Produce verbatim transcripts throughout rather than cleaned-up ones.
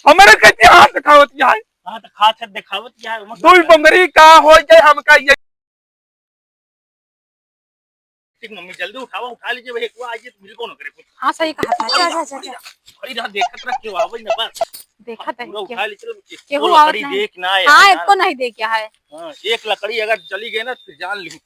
हमरे कैसे हाथ दिखावत है? हाँ, तो खात है, दिखावत है, ओमा दुई का बंगरी का हो जाए, हमका ये ठीक, मम्मी, जल्दी उठावा, उठा लीजिए भाई, एक बार आइए तो मिलबो न करे कुछ। हाँ, सही कहा था। अच्छा, अच्छा, अच्छा, अच्छा। खड़ी रहा, देखत रह, केहू आवे न बस। देखत है, पूरा केहू, उठा लीजिए, केहू आवत लकड़ी नहीं। देख ना आए हाँ, यार। एको नहीं देख है। हाँ, एक लकड़ी अगर चली गई ना, फिर जान ली।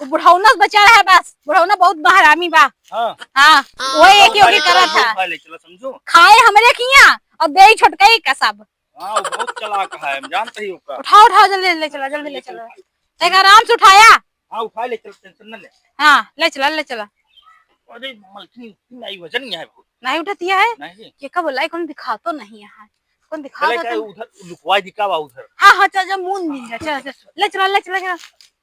वो बुढ़ौना बचा रहा है बस, बुढ़ौना बहुत बहरामी बा। हाँ। हाँ, वो एक ही उठा ले, करत है। उठा ले, चला, समझो। खाए हमरे किया और दे छोटका ही का सब। हाँ, वो बहुत चालाक है, हम जानते ही ओका। उठाओ, उठाओ, जल्दी ले चला, जल्दी ले चला। एक आराम से उठाया। हाँ, उठा ले चल, tension न ले। हाँ, ले चला, ले चला। अरे, मलकिनी, नहीं, वजन नहीं है बहुत। नहीं उठतिया है? नहीं। ये का बोला है, कौन दिखा तो नहीं है। कौन दिखा चले तो क्या नहीं। उधर लुकवा दी का बा उधर? हाँ, हाँ, चल, चल, मुन दिन जा, चल, चल। ले चला, ले चला, चला।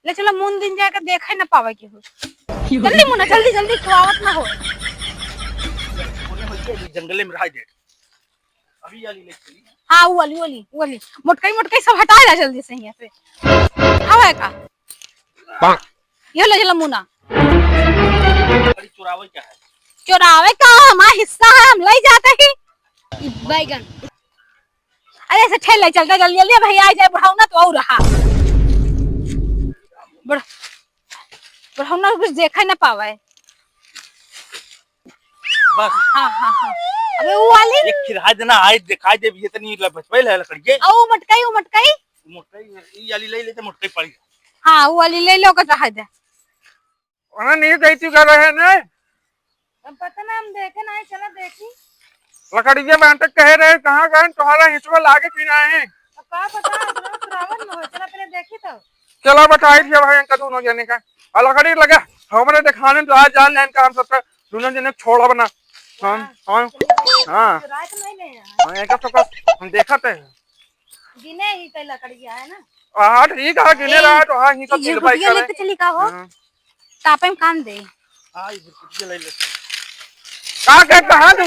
ले चला, मुन दिन जाके देखे ना पावे केहू। जल्दी मुना, जल्दी, जल्दी, कोई आवत ना हो। कोने होई के जंगले में रह जाए। अभी वाली ले चली। हाँ, वो वाली, वो वाली, वो वाली। मोटकाई, मोटकाई सब हटा जा जल्दी से यहाँ से। हवा है का? ये ले चला मुना। अरे चुरावे क्या है? चुरावे का हमारा हिस्सा है, हम ले जाते ही। बैगन। अरे ऐसे ठेल ले चलता जल्दी जल्दी, भैया आ जाए बुढ़ौना तो और रहा। बुढ़-, बुढ़ौना कुछ देखा ही ना पावे। बस। हाँ, हाँ, हाँ। अबे वो वाली एक खिराय देना, आए दिखाई दे, ये तनी ल-, बचपे ले लकड़ी के। आ, वो मटकाई, वो मटकाई। मोटकाई, ई वाली ले लेते, मोटकाई पड़ी। हाँ, वो वाली ले लो, का चाहे दे। वहाँ नहीं गई थी, घर है ना? अब पता ना, हम देखे ना, चला देखी। लकड़िया बांटे कहे रहे, कहाँ गए? तुम्हारा हिस्सा लागे कि नहीं? अब का पता, अब रात रावण में हो, चला पहले देखी तो। चला बताई दिया भाई इनका दोनों जने का। और लकड़ी लगा, हमरे दिखाने तो आज जान जान का हम सबका दोनों जने छोड़ा बना। हम, हाँ, हम, चलो, हाँ। रात नहीं ले आए। हाँ, इनका सबका हम देखा थे। गिने ही तो लकड़िया है ना। हाँ, ठीक है, गिने ए, रहा तो हाँ, ही सब ये चिलबाई गुटिया करे। लेके चली का हो? हाँ। तापे में काम दे। हाँ, ये गुटिया ले ले। का के कहाँ तू?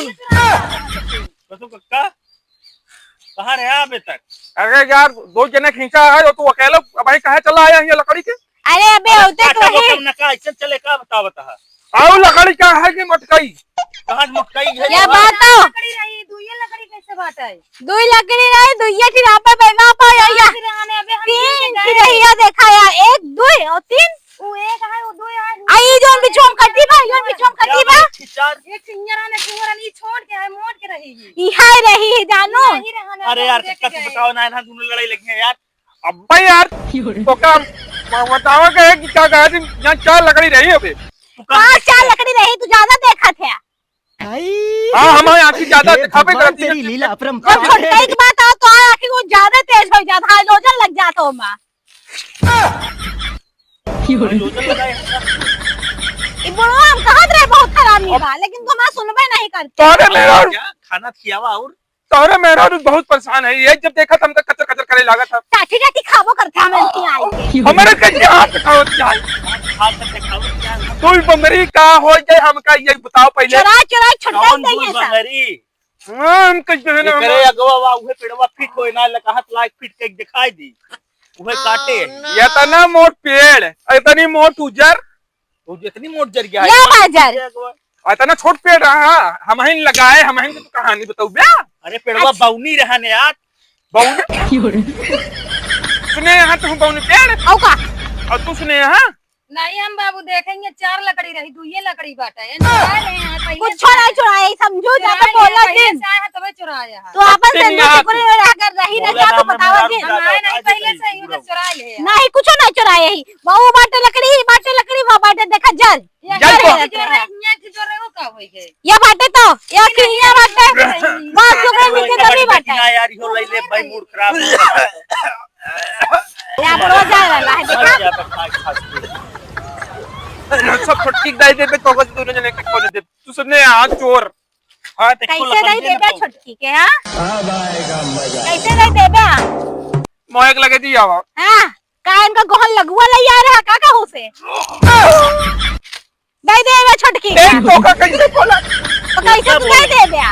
कसो कक्का? कहाँ रहे अबे तक? अरे यार, दो जने खींचा है, तो तू अकेले भाई कहाँ चला आया है ये लकड़ी के? अरे अबे, अरे होते तो काका है। बोतल में का ऐसे चले का बता, बता। आऊ लकड़ी का है कि मोटकाई? कहाँ से मोटकाई है? ये बात तो। लकड़ी रही, दुइये लकड़ी कैसे बात है? दुई लकड़ी रही, दुइये फिर आप बैठा पा या, या। फिर आने अबे हम तीन, तीन के फिर गए। या देखा या, एक, दुई और तीन। वो एक है, वो दुई है, वो आ, ई जोन बिछुआ में कटी बा, ई जोन बिछुआ में कटी बा। चार। एक सिंगरा ने सिंगरा नहीं छोड़ के है, मोड़ के रही है। ई हाय रही है, जानो। नहीं रहा ना, अरे यार, देख के कस गए। बताओ ना, ना दोनों लड़ाई लगी है यार। अब्बा यार, तो का म-, बतावा के है कि का कहा थी, यहाँ चार लकड़ी रही अबे। तू कहाँ पाँच चार लकड़ी रही, तू ज्यादा देखा थे। हाँ, हमारे आँखी ज्यादा हे दिखावे भगवान, करती है। तेरी लीला अपरंपार और है। छोटका एक बात और तो आँखी वो ज्यादा तेज हो जाता, हाइड्रोजन लग जाता हो माँ। हाइड्रोजन लगा है। ये बुढ़वा हम कहत रहे बहुत हरामी बा, लेकिन तुम सुनबे नहीं करते। तोरे मेरा क्या? खाना खियावा और तोहरे मेहरारू बहुत परेशान है, ये जब देखा था हमका कचर कचर करे लागत है। टाटी टाटी खाबो करते हम इनकी आई के। हमारे कहीं हाथ दिखाओ क्या है? हाथ से दिखाओ क्या है? तू ही बंगरी का हो जाए हमका ये बताओ पहले। चोरा चोरा छुट्टा कौन दे दूर ये सब। बंगरी? हाँ, हम कैसे है ना एकरे हमारा अगवा वा उहे पेड़वा फिट होए ना लगा हाथ लायक फिट के दिखाई दी। उहे काटे है। ये इतना मोट पेड़, इतनी मोट उजर। वो जितनी मोट जर गया या है, बाजार। आ, इतना छोट पेड़ रहा, हमहिन लगाए, हमहिन के तो कहानी बताऊ बे। अरे पेड़वा अच्छा। बौनी रहा ने यार। बौनी? सुने यहाँ तुम बौनी पेड़? औ का? और तू सुने यहाँ? नहीं हम बाबू देखेंगे, चार लकड़ी रही, दुइये लकड़ी बाटा है। चुरा रहे हैं, पहले कुछ से छोड़ा, आया। छोड़ा, ये समझो, चुरा ज्यादा लिया, बोला पहले दिन। से आया है, तबे चुराया है। तो अपन तीन समझो, लाख। चुकरे रह कर रही, बोला रह ना, तो हमने बतावा मेहरारू दिन। ज्यादा हमारे नहीं, उठा पहले के से ही उधर चुरा ले है। नहीं, कुछ नहीं चुराए ही। वो बाटे लकड़ी, बाटे लकड़ी, वो बाटे देखा जल। ये जल घर को। है, जो है, यहाँ की जो रहे, वो का होई गए? ये बाटे तो, ये ये नहीं, खिया ये बाटे। नहीं, नहीं। बस, जो गए, नीचे दबी बाटे। ना यार, इहो ले ले, भाई, मूड खराब हो गया। ये आप रोज आ रहा है, देखा? क्या तो खा, खा के। सब छोटकी दाई देबे, तो बस दोनों जने के खोज दे। तू सुनने, हाँ, चोर। हाँ, देखो, कैसे लकड़ी दाई दे ना देबे तो। छोटकी के, हाँ? अब आएगा मजा। कैसे दाई देबे, हाँ? मोहक लगे दी आवा। हाँ। का इनका गोहन लगुआ लई आ रहा का कहूँ से? दे दे एगो छोटकी। ए, तो का कैसे बोला? तो कैसे तू दे दे बे?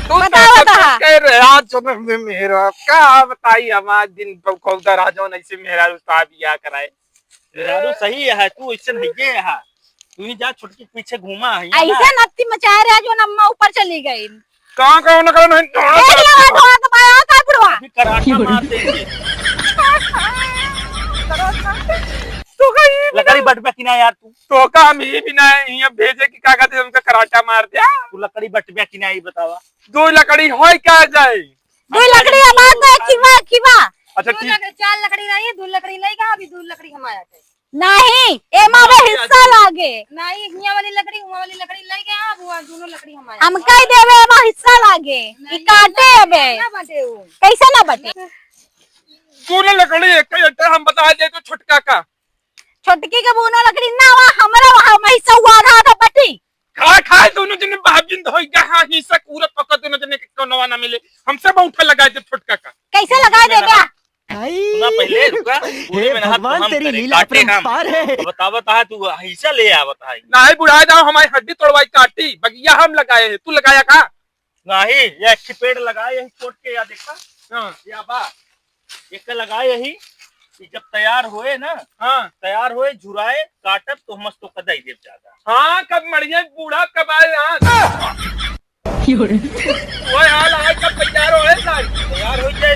तू तो बताओ सब तो कुछ हाँ। कह रहे, आज जब मैं मेरा का बताई, हमार दिन बहु-, खुदा राजवन ऐसे मेहरारू साहब बियाह कराए। मेहरारू सही है, तू ऐसे नहीं है। तू ही जा छोटकी के पीछे घूमा है, है ना? ऐसे नत्ती मचाए रहा जो अम्मा ऊपर चली गई। कहाँ, कहाँ ना, कहाँ नहीं, कहाँ देख ना, लो, कराटा मार देंगे। तो का ये लकड़ी बटबे कि ना यार तू? तो का हम ये भी ना यहाँ भेजे कि का कहते हैं, उनका कराटा मार दिया। तू लकड़ी बटबे कि ना, ये बतावा। दो लकड़ी होई का जाए? दो लकड़ी हमार तो खिवा, खिवा। अच्छा, दो ठीक। लकड़ी, चार लकड़ी रही, दो लकड़ी लई गा, अभी दो लकड़ी हमारा है। नहीं, एमा बे हिस्सा लागे। नहीं, हियां वाली लकड़ी, हुआं वाली लकड़ी लई गा, अब हुआं दोनों लकड़ी हमारा। हम कह देवे, एमा हिस्सा लागे। नहीं, ई काटे अबे। ना बटे उ। कैसे ना बटे? दोनों लकड़ी एक ही अट्टा हम बता दे तो छोटका का। छोटकी के दोनों लकड़ी ना हुआ, हमरा वहाँ में हिस्सा हुआ रहा था बटी। खा खाए दोनों जने बाप जिन धोई गा, हाँ, हिस्सा पूरा पका दोनों जने के कोनवा ना मिले। हमसे बउठा लगाए दे छोटका का। कैसे लगाए दे बा? सुना पहले, रुका। पूरे हे में ना हाथ भगवान, हम तेरी करे, लीला काटे हम। अपरंपार है। तो बतावत है, तू हिस्सा ले आवत है। नहीं बुढ़ा जाओ, हमारी हड्डी तोड़वाई काटी, बगिया हम लगाए हैं, तू लगाया का? नहीं, ये एक ही पेड़ लगाए, यही छोट के, या देखा? हाँ। या बा, एक लगाए यही, कि जब तैयार होए ना, हाँ। तैयार होए, झुराए, काटब तो हम तो कदाई देव ज्यादा। हाँ, कब मरिए बूढ़ा, कब आए यहाँ। क्यों रे? ओए हाल आए, कब तैयार होए सारी? तैयार हो जाए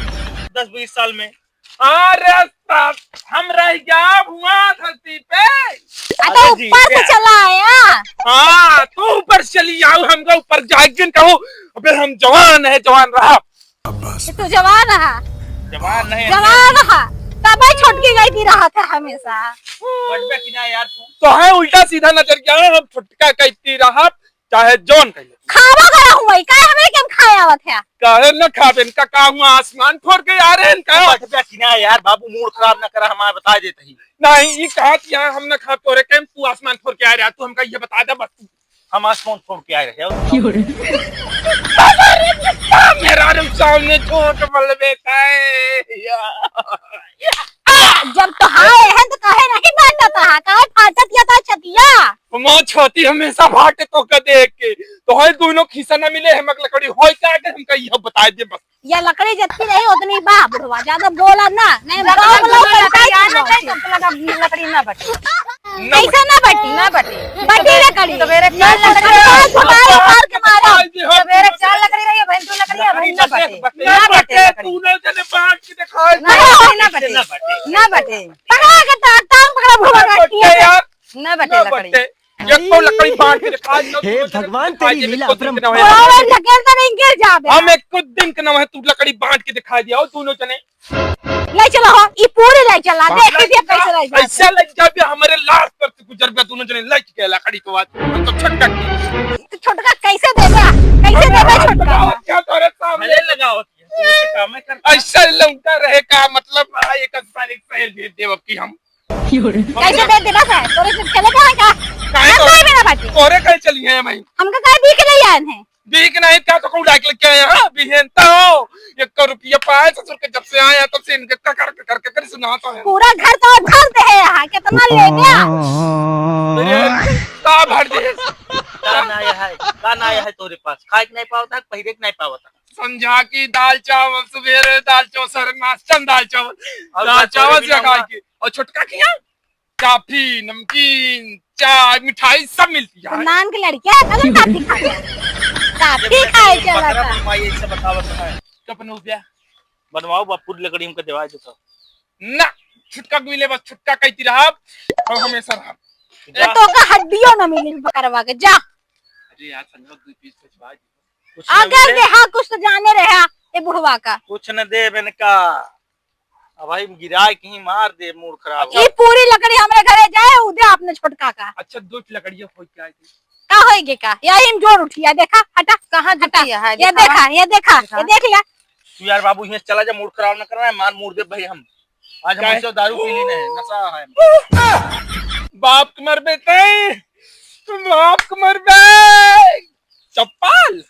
दस बीस साल में। अरे साहब, हम रह गया हुआ धरती पे। अरे अरे जी, ऊपर से क्या? चला आया। हाँ, तू ऊपर से चली आओ, हमका ऊपर जाए जिन कहो। अबे हम जवान है, जवान रहा। ये तो जवान रहा। जवान नहीं, जवान रहा। तबे छोटकी गई थी रहा था हमेशा। बटबे कि ना यार तू? तो है उल्टा सीधा नजर गया, हम छोटका कहती रहा। चाहे जौन कहिए। खावा गया हुआ, काहे हमें के हम खाए आवत है? काहे न खाबे? इनका का हुआ, आसमान फोड़ के आ रहे हैं इनका? बटबे कि ना यार बाबू, मूड खराब ना करा, हमारे बता देते ही। नहीं, ये कहा कि यहाँ हम न खा तोरे के, तू आसमान फोड़ के आ रहा, तू हमका ये बता दे बस। हम आसमान फोड़ के आए रहे। क्यों रे? मेरा रुक सामने झूठ बोल बेटा है। जब तो हाय है तो काहे नहीं बांटत हा? काहे फाटत या ता छतिया? माँ छाती हमेशा फाटे तो का देख के। तो है दोनों खिस्सा ना मिले, हमक लकड़ी होई का के हमका यह बता दे बस। या लकड़ी जतनी रही उतनी बा बुढ़वा, ज्यादा बोला ना, नहीं जब गाँव तक में लोग लकड़ी आना चाहिए, तब तक लगा लकड़ी ना बटे। ना कैसे ना बटी? ना बटे। बटी लकड़ी। सवेरे चार लकड़ी, लकड़ी। आज हमारे मार के मारा। आज हम सवेरे चार लकड़ी रही है, बहन तू लकड़ी है, बहन ना बटे, बटे। बटे, ना बटे बटे, लकड़ी। तूने जने बांट के दिखाए। ना बटे, ना बटे। ना बटे। पकड़ा के तार, तार पकड़ा भगवान ना बटे रखी है। यार। ना बटे ना लकड़ी। बटे। एक तो लकड़ी बांट के दिखा दो, हे दोनों जने भगवान, दिखाई तेरी दे, लीला कुछ दिन अपरंपार। के ना होए। और ढकेल तो नहीं गिर जाबे। हम एक कुछ दिन के ना है, तू लकड़ी बांट के दिखा दिया हो दोनों जने। ले चला हो, ई पूरी ले चला, बाप देख रे, के कैसे ले जा। ऐसा ले जाबे, हमारे लाश पर से गुजर गया, दोनों जने ले के लकड़ी को आज। हम तो छोटका की। तो छोटका कैसे देबे? कैसे देबे छोटका? लगाओ क्या तोरे सामने? भले लगाओ, तू ऐसे काम है करता। ऐसा लौटा रहे का मतलब, आ, एक सारे शहर भेज देब अब की हम। कैसे दे देबा का? तोरे से चले का है का? काहे हम तो काहे में ना बाटी? तोरे काहे चली है भाई? हमका काहे बीक ले आए हैं? बीक नहीं का तो कौन डाक लेके आए हैं? हाँ, बिहेन तो एक रुपया पाए ससुर के जब से आए हैं तब से इनके ककर ककर ककर सुनाता है। पूरा घर तो भर दे है यहाँ, कितना ले गया? अरे, का भर दे? का ना है, का ना है तोरे पास? खाए के नहीं पावता, पहिरे के नहीं पावता। संझा की दाल चावल, सुबेरे दाल चावल, सर नाश्ता में दाल चावल, और दाल का चावल तोरे से भी खाए लाऊंगा। के। और छोटका किया? काफी, नमकीन, चाय, मिठाई सब मिलती है। तो नान के लड़किया है, तब काफी खाए। काफी खाए चला बकरा था। बनवाई, ऐसे बतावत है। कब बनवाओ बे? बनवाओ बापू, लकड़ी हमके देवाए देता। ना, छुटका के मिले बस, छुटका कहती रहा। और हमेशा रहा। जा। तो का हड्डियों ना मिली बकरवा के, जा। अरे यार, संजय, दो पीस भिजवा दे। कुछ न अगर मिले। दे, हाँ, कुछ तो जाने रहे, हाँ, ये बुढ़वा का। कुछ न दे, मैंने का। अब भाई गिराए कहीं मार दे, मूड खराब हो। ये पूरी लकड़ी हमरे घरे जाए, उ दे अपने छोटका का। अच्छा, दो लकड़ियाँ हो क्या है? का होएगे का? यही हम जोड़ उठिया, देखा, हटा, कहाँ हटा। जुटिया है? ये देखा, देखा, ये देखा, देखा। ये देख लिया। तू यार बाबू, यहाँ चला जा, मूड खराब ना करना है, मार मूड दे भाई हम। आज हम काहे? ऐसे दारू पी ली नहीं, नशा है। बाप के मर बेटे, बाप के मर बे। चप्पल,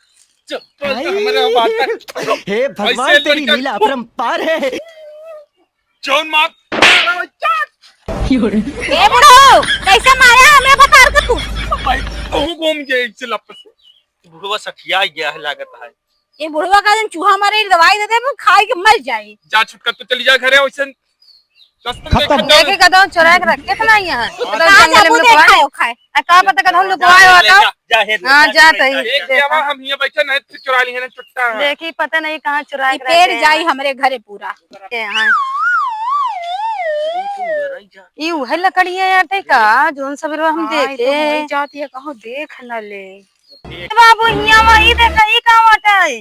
चप्पल तो भाई। हमारे बात है। हे भगवान, ऐसे तेरी लड़का लीला अपरंपार है। जौन मार। ए बुढ़ऊ, कैसे मारे हमें बता के तू? भाई, तू घूम के इससे लपस। बुढ़वा सठिया गया है लागत है। ये बुढ़वा का दिन चूहा मारे, दवाई दे दे, वो खाए के मर जाए। जा छुटका, तू चली जा घरे, वैसे दस दिन खत्म। देखा देखी कदम चोरा के रखे थे ना यहाँ। कहाँ जंगल में बाबू लुकवा देखा है, खाए। आ, का पता कदम लुकवाए हो तो। जा, जा, जा, हाँ, जा, जा, तही। एक देखा। हम हियाँ बैठे नहीं, फिर चोरा ली है ना, चुट्टा। देखी, पता नहीं कहाँ चुरा के रखे हैं। जाई हमरे घरे पूरा। के, हाँ। ई उहे लकड़िया आटे का, जौन सबेरवा हम हाँ, ई तो देखे। वही जाती है, कहूँ देख न ले। ए बाबू, हियाँ वही देखा, ई का आटा है?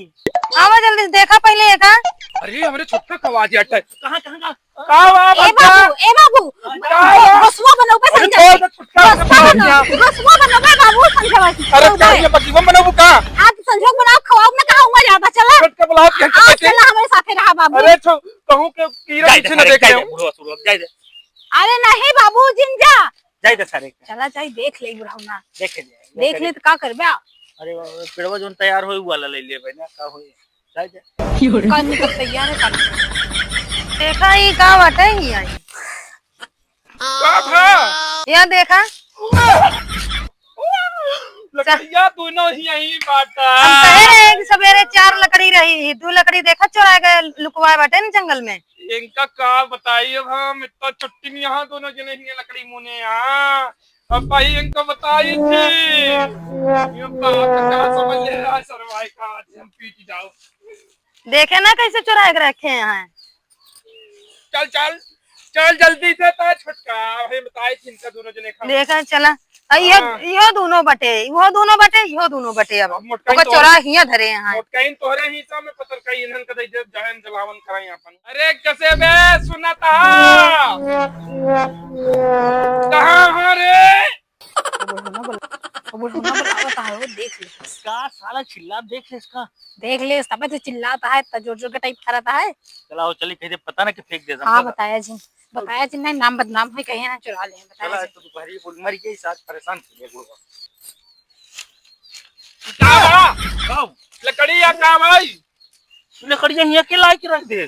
आवा जल्दी से देखा पहले एका। अरे, हमरे छोटका का आवाज आटा है। कहाँ, कहाँ, कहाँ? का बा ए बच्चा? बाबू, ए बाबू, का बा? घसवा बनौबे अरे संझा छोड़ के। दे, छुटका घसवा बनौबे, घसवा बनौबे बाबू संझा के। अरे छोड़ दे। का ये बकरीबन बनौबू का? आज संझा बनाओ, खवाओ ना, कहाँ हुआ जाता, चला। छोटका बुलाओ के आज कैसे? चला हमरे साथे रहा बाबू। अरे छो-, कहूँ के कीड़ा जाए दे पीछे न सारे, देख जाए ले। दे, बुढ़वा सुढ़वा, जाए दे। अरे नहीं बाबू, जिन जा। जाए दे सारे। चला जाए, देख ले बुढ़ऊ ना। देख ले, देख देख ले। ले तो का करबे? अरे बाबा, पेड़वा जौन तैयार होई, उ वाला ले लेबे ना, का होई? जाए दे। कान में तब तैयार है, कान में। देखा, ई का बाटे ही आई। का भा? या देखा। लकड़िया दोनों ही यही बाटा। हम कहे रहे कि सबेरे चार लकड़ी रही, दू लकड़ी देखा चोरा गए, लुकवाए बाटे न जंगल में। इनका का बताई अब हम, इतना छुट्टी नहीं, यहाँ दोनों जने ही लकड़ी मुने यहाँ। अब भाई इनका बताई थी। ये बात का समझ ले रहा है सरवाई का, आज हम पीट जाओ। देखे ना कैसे चुराए के रखे हैं। चल, चल, चल जल्दी से ता छोटका, भाई बताई थी इनका दोनों जने खा। देखा चला। आ, इहो, हाँ। इहो दोनों बटे, इहो दोनों बटे, इहो दोनों बटे अब। अब मोटकाइन ओकर तोहरे, चोरा हियाँ धरे हैं। मोटकाइन तोहरे हिस्सा में पतर का ईंधन का दे दे, जहन जलावन कराई अपन। अरे कसे बे सुनता? कहाँ हो रे? अब होना बोला, अब होना बोलावत है, वो देख ले। इसका साला चिल्ला देख ले इसका। देख ले, तबे तो चिल्लाता है, इतना जोर जोर के टाइप करता है। चला, वो चली, कहीं पता ना कि फेंक दे, हाँ, समझा? बताया जी। बताया जी, नहीं, नाम बदनाम है, कहीं ना चुरा ले, बताया चला, जी। तो दोपहरी बोल, मर गई, साथ परेशान कर दिया गुरुआ। का बा? का? लकड़ी या का भाई? तू लकड़िया हियाँ के लाई के रख दे?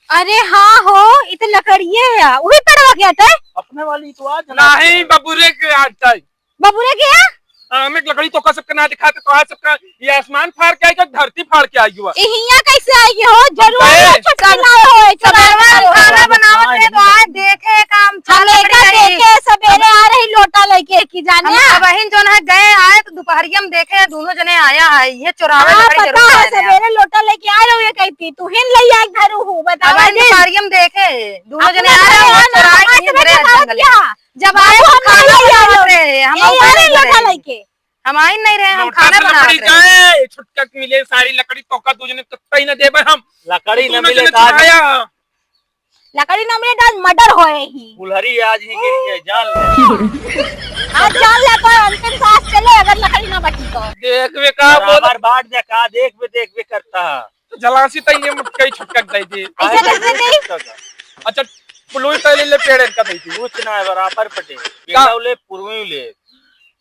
अरे हाँ हो, इ तो लकड़िए है, वही पेड़वा के आटा है? अपने वाली तो आज नहीं, बबुरे के आटा है। बबुरे के है? हम एक लकड़ी तोका सबके ना दिखा, तो कहा सबका ये आसमान फाड़ के आई, कि धरती फाड़ के आई हुआ। ए, हियाँ कैसे आई हो? जरूर ए, छोटकी सब लाए हो, ए, सब चला आए हो। खाना बनावत रहे तो आए देखे काम हम चल एका रही। देखे सबेरे आ रही लोटा लेके कि जाने। हम अबहिन जोन है गए आए तो दोपहरिया में देखे दोनों जने आया है, ये चोरावे हाँ, लकड़ी जरूर पता है, आया। सबेरे लोटा लेके आए रहो, ये कहती, "तू हिन ले आए घर हूँ," बतावा अबहिन जी। दोपहरिया में देखे दोनों जने अपना आए घर रहे, आना, चोराए हमारे के से घरे बतावा जंगल में। क्या? जब आए तो खाना बनावत रहे, हम ए, ऊपर अरे नहीं लोटा रहे। लेके। हम आई नहीं रहे, हम लोटा खाना से बनावत लकड़ी रहे। जाए, छुटका के मिले सारी लकड़ी तोका दू जने कतई न देबे हम। लकड़ी तू न दोनों मिले जने का? चुराया। लकड़ी न मिले, आज मर्डर होए ही। कुल्हरी आज ही गिर के जान ले। आज जान ले, तो अंतिम सांस चले, अगर लकड़ी न बची तो। देख बे का बोल। बराबर बाट दे का, देख बे, देख बे करता। तो जलासी तई ये मुटकई छुटका दे दे। ऐसे कैसे दे? अच्छा, पुलुई तई ले पेड़ इनका दे दे। कुछ ना है, बराबर पटे। का? केला ले, पुरवी ले।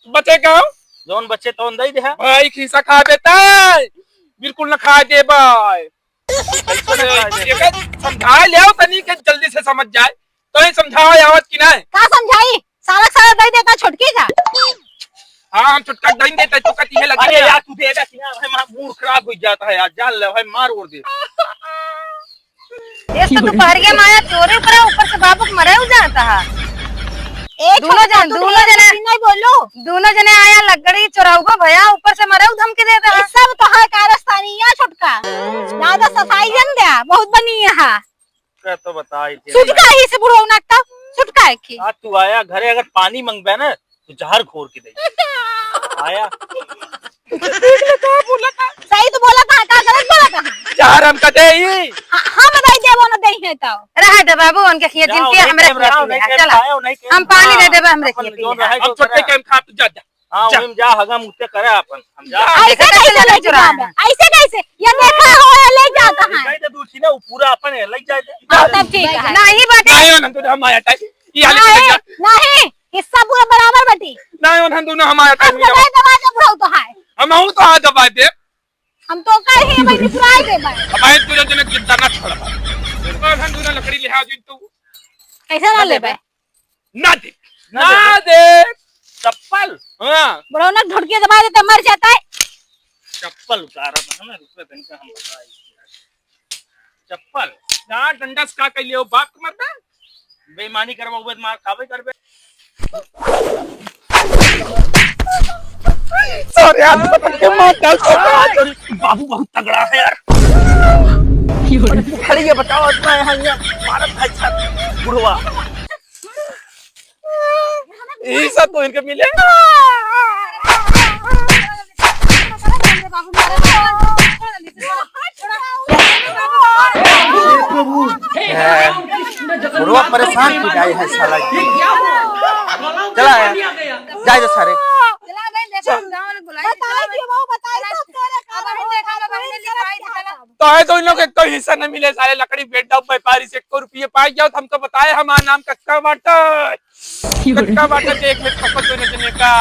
बचे का? जौन बचे तौन दे दे। भाई खीसा खा देता है। बिल्कुल ना खा दे भाई। अरे, एके समझा ले आओ तनी के जल्दी से समझ जाए। तो ही समझाओ आवत कि नहीं? का समझाई? सारा सारा दे देता छोटकी का। हाँ, हम छोटका दे देता, तो कती है लगी अरे ना। यार, तू दे दे कि ना, भाई, हमारा मूड खराब हो जाता है यार, जान ले भाई, मार और दे। ये तो दोपहरिया में आया चोरी करा, ऊपर से बाबू के मरे हो जाता है। ए, दोनों छोटका, जन, तू दोनों ढेर जने, बेसी नहीं बोलो। दोनों जने आया लकड़ी चोराऊगा भैया, ऊपर से मरे धमकी देता है। ये सब तो है कारस्तानी या छोटका। ज्यादा सफाई जन द्या, बहुत बनी यहाँ। का तो बताई थे। सुटका ही से बुढ़ऊ ना तो, सुटका है की। आज तू आया घरे, अगर पानी मंगबे ना, तो जहर घोर के दे। आया। देख ले का बोला था। सही तो बोला था, का गलत बोला था? जहर हम कदे ही। हाँ, हम नहीं देबो ना दे है तो। रहा दे बाबू, उनके खिए जाओ, जिनके नहीं हमरे देब, खिए रहा, पी नहीं है, देब, चला। खाओ, नहीं देब। हम पानी दे हाँ, देबे, हमरे अपन खिए पी जो है। रहे हम सो छोटे करे। काम खा, तू जा, जा। हाँ, जा। वहीं में जा, हगा मुत्ते करे अपन। हम जा। ऐसे देखा कैसे कैसे लगे ले चुरा चुरा है? है? ऐसे कैसे? ये देखा हो, ये ले जाता है। ले जाए दे दूसरी ना, वो पूरा अपन है, ले जाए दे। हाँ, तब ठीक है। नहीं बाटे। नहीं, नहीं, तो हम आया था। ये हाल नहीं, ले जा। नहीं, हिस्सा पूरा बराबर बटी। नहीं, उन्हें दोनों हम आया था। हम तो नहीं दबा दे, बुढ़ऊ तो है। हम हूँ तो हाथ दबा दे। हम तो कहे हैं, भाई, निपुराई दे भाई। हमारे दोनों जने जिंदा ना छोड़ा। उन्हें दोनों लकड़ी ले आ जिन तू। कैसे ना ले भाई? ना दे। ना ना दे। दे। चप्पल? हाँ। बुढ़ऊ ना ढुड़किया दबा देता, मर जाता है। चप्पल उतारा था ना, रुपये दिन का हम बताए। चप्पल? ना, डंडा से का कह लियो, बाप के मरबे? बेईमानी करबे, उबे मार खाबे करबे। सारे हाथ पकड़ के मार डाल। बाबू बहुत तगड़ा है यार। अरे ये बताओ, इतना यहाँ, यहाँ मारत है छत बुढ़वा। यही सब तो इनके मिले। बुढ़वा परेशान की गाय है साला। चला आया, जाए दे सारे। तो है तो इन लोग एक तो हिस्सा न मिले, सारे लकड़ी बेच दो व्यापारी से, एक रुपये पाई जाओ तो हम तो बताए हमारा नाम कक्का बाटा। कक्का बाटा के एक मिनट पकड़ दो इन्हें का।